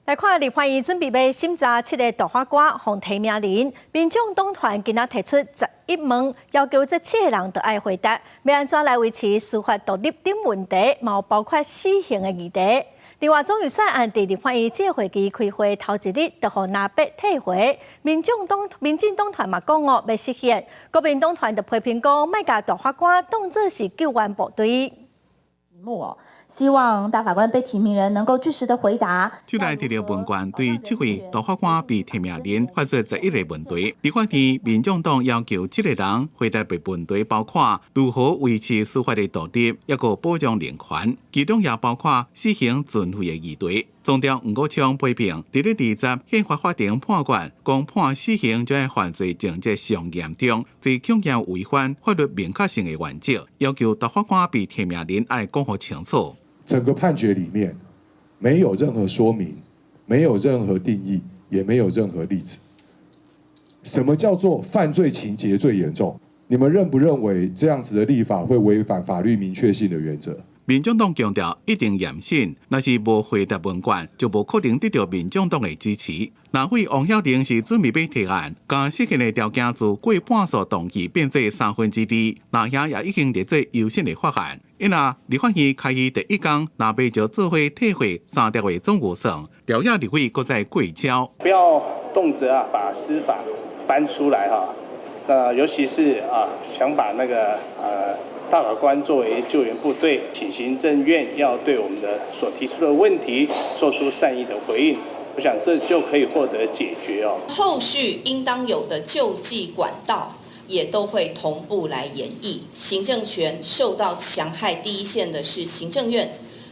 來看立法院準備欲審查七个大法官予提名人，民眾黨團今仔提出11問，要求這七个人都愛回答，欲按怎來維持司法獨立等問題，嘛包括死刑的議題。另外，總預算案佇立法院這個會期開會頭一日就予藍白退回，民眾黨、民進黨團嘛講哦，欲釋憲，國民黨團就批評講，莫共大法官當作是救援部隊。希望大法官被提名人能夠據實的回答。就來提到問卷，對這位大法官被提名人發出11個問題。立法院民眾黨要求七個人回答的問題，包括如何維持司法的獨立，抑閣保障人權，其中也包括死刑存廢的議題。總調黃國昌批評，佇咧20憲法法庭判決，講判死刑這項犯罪情節上嚴重，這恐驚違反法律明確性的原則，要求大法官被提名人愛講予清楚。整個判決裡面沒有任何說明，沒有任何定義，也沒有任何例子。什麼叫做犯罪情節最嚴重？你們認不認為這樣子的立法會違反法律明確性的原則？民眾黨強調一定嚴審，若是無回答問卷，就無可能得到民眾黨的支持。藍委王曉玲是準備欲提案，將釋憲的條件自過半數同意變做二，藍營也已經列做優先的法案。因而立法院開議第一工，藍白就做伙退回三疊的總預算，朝野立委閣再過招。不要動輒啊，把司法搬出來哈。那尤其是啊，想把那個大法官作為救援部隊，請行政院要對我們的所提出的問題做出善意的回應，我想這就可以獲得解決哦。後續應當有的救濟管道也都會同步來研議。行政權受到戕害第一線的是行政院，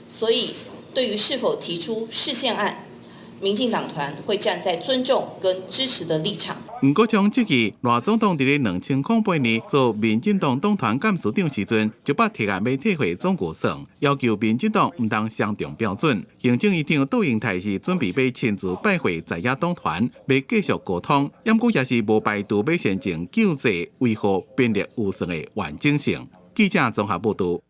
所以對於是否提出釋憲案，民進黨團會站在尊重跟支持的立場。黃國昌質疑賴總統佇咧2008年做民進黨黨團幹事長時陣，就捌提案欲退回總預算，要求民進黨毋通雙重標準。行政院長杜英台是準備欲親自拜會在野黨團，欲繼續溝通，毋過也是無排除欲先前救濟維護編列預算的完整性。記者綜合報導。